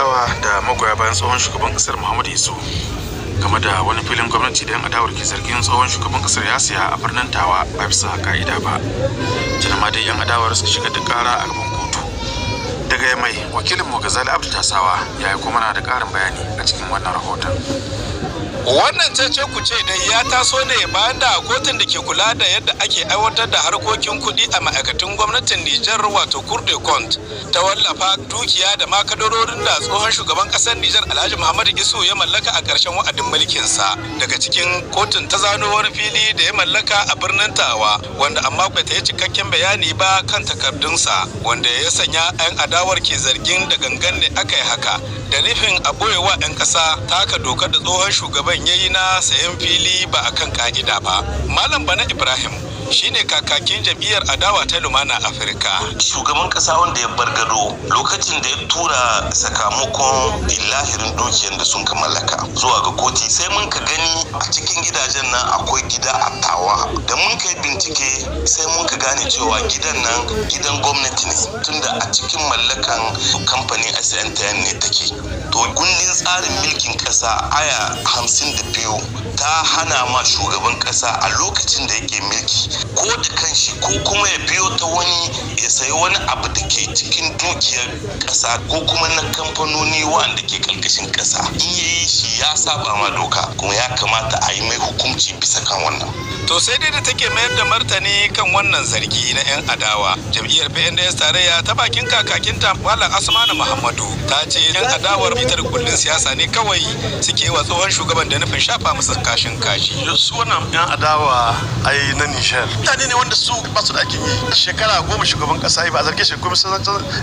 adawa da magoya bayan tsohon shugaban kasar Muhammadu Isu game da wani filin gwamnati da 'yan adawar ke zargin tsohon shugaban kasar ya siya a birnin Tawa ba bisa ka'ida ba. Tuni dai 'yan adawar suka shigar da kara a gaban kotu. Daga Yamai, wakilin mu Gazali Abdu Tasawa ya yi mana da karin bayani a cikin wannan rahoton. Wannan cece kuce dai ya taso ne bayan da kotun da ke kula da yadda ake aiwatar da harkokin kuɗi a ma'aikatan gwamnatin Nijar, wato Cour des Comptes, ta wallafa dukiya da makadarorin da tsohon shugaban ƙasar Nijar Alhaji Muhammadu Isu ya mallaka a ƙarshen wa'adin mulkinsa. Daga cikin kotun ta zano wani fili da ya mallaka a birnin Tawa, wanda amma bai ta yi cikakken bayani ba kan takardunsa, wanda ya sanya 'yan adawar ke zargin da gangan ne aka yi haka da nufin a ɓoyewa 'yan ƙasa taka dokar da tsohon shugaban ya yi na sayan fili ba a kan ka'ida ba. Malam Bana Ibrahim shine kakakin jam'iyyar adawa ta Lumana Afirka. Shugaban kasa wanda ya bar gado, lokacin da ya tura sakamakon lahirin dukiyar da sun ka mallaka zuwa ga koti, sai mun ka gani a cikin gidajen nan akwai gida a Tawa. Da mun kai bincike, sai mun ka gane cewa gidan nan gidan gwamnati ne, tunda a cikin mallakan kamfanin SNTN ne take. To, kundin tsarin mulkin kasa, aya 52, ta hana ma shugaban kasa a lokacin da yake mulki, ko da kanshi ko kuma ya biyo ta wani, ya sayi wani abu da ke cikin dukiyar kasa ko kuma na kamfanoni wanda ke karkashin kasa. In ya yi shi, ya saba ma doka, kuma ya kamata a yi mai hukunci bisa kan wannan. To, sai dai da take mayar da martani kan wannan zargi na 'yan adawa, jam'iyyar PNDS Tarayya ta bakin kakakinta Malam Asmanu Muhammadu ta ce 'yan adawar bitar kullun siyasa ne kawai suke wa tsohon shugaban da nufin shafa musu kashin kashi. Su wannan 'yan adawa ai na Nijar mutane ne wanda su ba su da aikin yi. Shekara 10 shugaban kasa ba a zarge shi kuma sun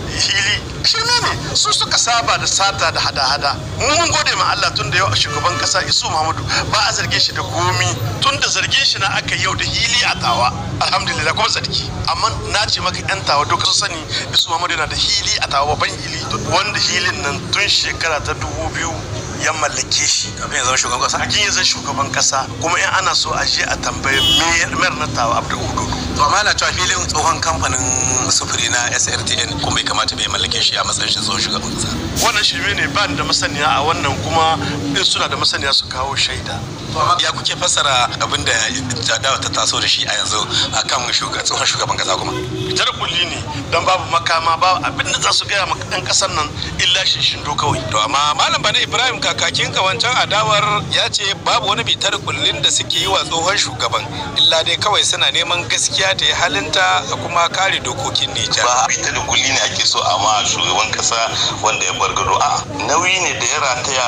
hili, shirme ne. Su suka saba da sata da hada-hada. Mun gode ma Allah tun da yau shugaban kasa Isu Muhammadu ba a zarge shi da komi, tun da zarge shi na aka yau da hili a Tawa, alhamdulillah, kuma sarki. Amma na ce maka, yan Tawa duka su sani Isu Muhammadu yana da hili a Tawa, babban hili, wanda hilin nan tun shekara ta 2000 ya mallake shi. Kafin ya zama shugaban kasa. Kafin ya zama shugaban kasa. Kuma in ana so a je a tambaye mayor na Tawa, Abdu Ududu. To, amma ana cewa filin tsohon kamfanin sufuri na SRTN kuma bai kamata bai mallake shi a matsayin shi tsohon shugaban kasa. Wannan shirme ne, ba da masaniya a wannan, kuma in suna da masaniya su kawo shaida. Ya kuke fassara abin da adawa ta taso da shi a yanzu akan tsohon shugaban kasa kuma? Fitar kulli ne, don babu makama, babu abin da za su gaya ma ɗan ƙasar nan illa shinshindo kawai. To, amma Malam Bana Ibrahim, kakakin kawancan adawar, ya ce babu wani bitar kullin da suke yi wa tsohon shugaban, illa dai kawai suna neman gaskiya ta yi halinta a kuma kare dokokin Nijar. Ba bita da kulli ne ake so amma shugaban kasa wanda ya bar gado, a nauyi ne da ya rataya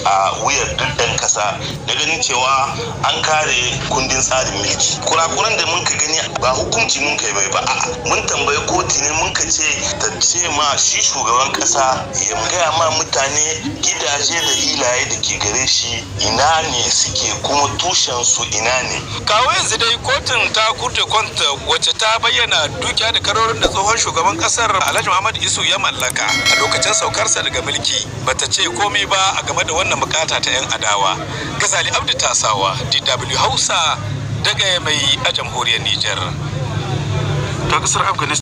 a wuyar duk ɗan kasa da ganin cewa an kare kundin tsarin mulki. Kurakuran da mun ka gani, ba hukunci mun kai mai ba, a'a, mun tambayi kotu ne, mun ka ce ta ce ma shi shugaban kasa ya gaya ma mutane gidaje da hilaye da ke gare shi ina ne suke, kuma tushen su ina ne. Kawo yanzu dai kotun ta Cour des Comptes, wacce ta bayyana dukiya da karorin da tsohon shugaban kasar Alhaji Muhammad Isu ya mallaka a lokacin saukarsa daga mulki, bata ce komai ba a game da wannan bukata ta 'yan adawa. Gazali Abdu Tasawa, DW Hausa, daga mai a jamhuriyar Nijar. Ta kasar Afghanistan.